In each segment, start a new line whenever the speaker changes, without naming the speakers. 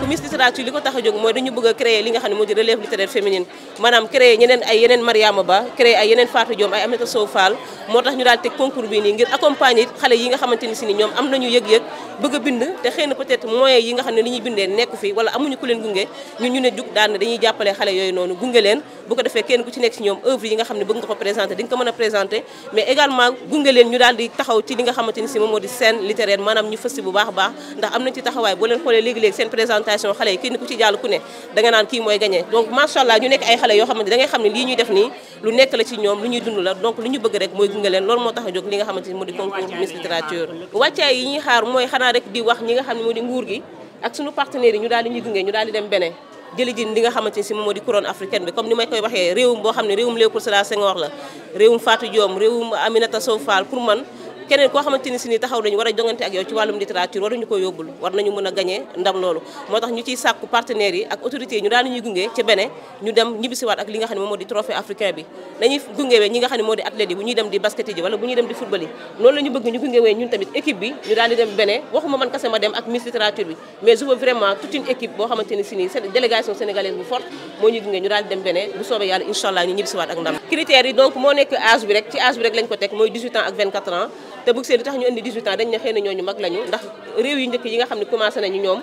Miss Littérature li ko tax a jóg mooy dañu bëgg a créer li nga xam ne moo di relève littéraire féminine maanaam créer yeneen Mariama Ba créer ay yeneen Fatou Diom ay Aminata Sow Fall moo tax ñu daal teg concours bi nii ngir accompagner xale yi nga xamante ni si ni ñoom am nañu yëg-yëg bëgg a bind te xëy na peut-être moyens yi nga xam ne li ñuy bindee nekku fi wala amuñu ku leen gunge ñu ne jug daal ne dañuy jàppale xale yooyu noonu gunge leen bu ko defee kenn ku ci nekk si ñoom œuvre yi nga xam ne bëgg nga ko présenter di nga ko mën a présenter mais également gunge leen ñu daal di taxaw ci li nga xamante ni si moom moo di scène littéraire maanaam ñu fësti bu baax a baax ndax am nañ ci taxawaay boo leen xoolee léegi-léegi seen présentation xale yi kenn ku ci jàll ku ne da nga naan kii mooy gagné donc macha allah ñu nekk ay xale yoo xamante da ngay xam ne lii ñuy def nii lu nekk la ci ñoom lu ñuy dund la donc lu ñu bëgg rek mooy gunge leen loolu moo tax a jóg li nga xamante ni moo di concours Miss Littérature wàccaay yi ñuy xaar mooy xanaa rek di wax ñi nga xam ne moo di nguur gi ak suñu partenaires yi ñu daal di ñuy gunge ñu daal di dem Bénin jëli ji li nga xamante ni si moom moo di couronne africaine bi comme ni may koy waxee réewum boo xam ne réewum Léopold Sédar Senghor la réewum Fatou Diom réewum Aminata Sow Fall pour man keneen koo xamante ni si ni taxaw nañu war a jongante ak yow ci wàllum littérature waruñu ko yóbbul war nañu mën a gagné ndam loolu moo tax ñu ciy sàkku partenaires yi ak autorités yi ñu daal ñuy gunge ci Bénin ñu dem ñibbisiwaat ak li nga xam ne moom moo di trophée africain bi dañuy gungewee ñi nga xam ne moo di athlètes yi bu ñuy dem di basket ji wala bu ñuy dem di football yi noonu la ñu bëgg ñu gungewee ñun tamit équipe bi ñu daal di dem Bénin waxuma man kese ma dem ak Miss Littérature bi mais je veux vraiment toute une équipe boo xamante ni si ni délégation sénégalaise bu forte moo ñuy gunge ñu daal di dem Bénin bu soobee yàlla incha allah ñu ñibbisiwaat ak ndam critères yi donc moo nekk âge bi rek ci âge bi rek lañ ko teg mooy 18 ans ak 24 ans te bëgg see li tax ñu indi 18 ans dañ ne xëy na ñooñu mag lañu ndax réew yu njëkk yi nga xam ne commencé nañu ñoom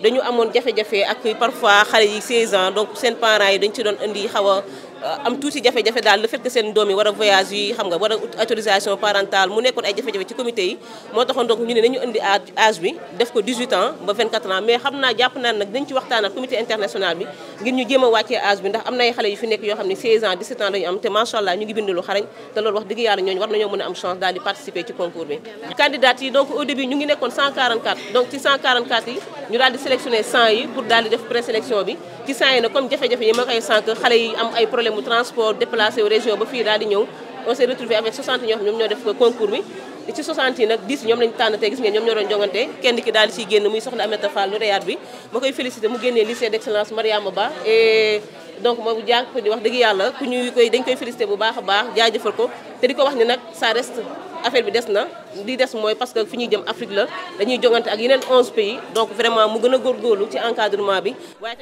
dañu amoon jafe-jafe ak parfois xale yi 16 ans donc seen parents yi dañ ci doon indi xaw a am tuuti jafe-jafe daal le fait que seen doom yi war a voyage yi xam nga war a autorisation parentale mu nekkoon ay jafe-jafe ci comité yi moo taxoon donc ñu ne nañu indi âge bi def ko 18 ans ba 24 ans mais xam naa jàpp naa nag dañ ci waxtaan ak comité international bi ngir ñu jéem a wàccee âge bi ndax am na ay xale yu fi nekk yoo xam ne 16 ans 17 ans dañu am te macha allah ñu ngi bind lu xarañ te loolu wax dëgg yàlla ñooñu war nañoo mën a am chance daal di participer ci concours bi candidates yi donc au début ñu ngi nekkoon 144 donc ci 144 yi ñu daal di sélectionner 100 yi pour daal di def présélection bi ci 100 yi nag comme jafe-jafe yi ma koy sànq xale yi am ay problème mu transport déplacé wu région ba fii daal di ñëw on s'est retrouvé avec 60 ñoo xam ñoom ñoo def concours bi ci 60 yi nag 10 ñoom lañu tànn tey gis ngeen ñoom ñoo doon jongante kenn ki daal di ciy génn muy soxna Aminata Fall lauréate bi ma koy félicité mu génnee lycée d'excellence Mariama Ba et donc moo jàpp di wax dëgg yàlla ku ñuy koy dañ koy félicité bu baax a baax jaajëfal ko te di ko wax ni nag ça reste affaire bi des na li des mooy parce que fi ñuy jëm Afrique la dañuy jongante ak yeneen 11 pays donc vraiment mu gën a góorgóorlu ci encadrement bi waaye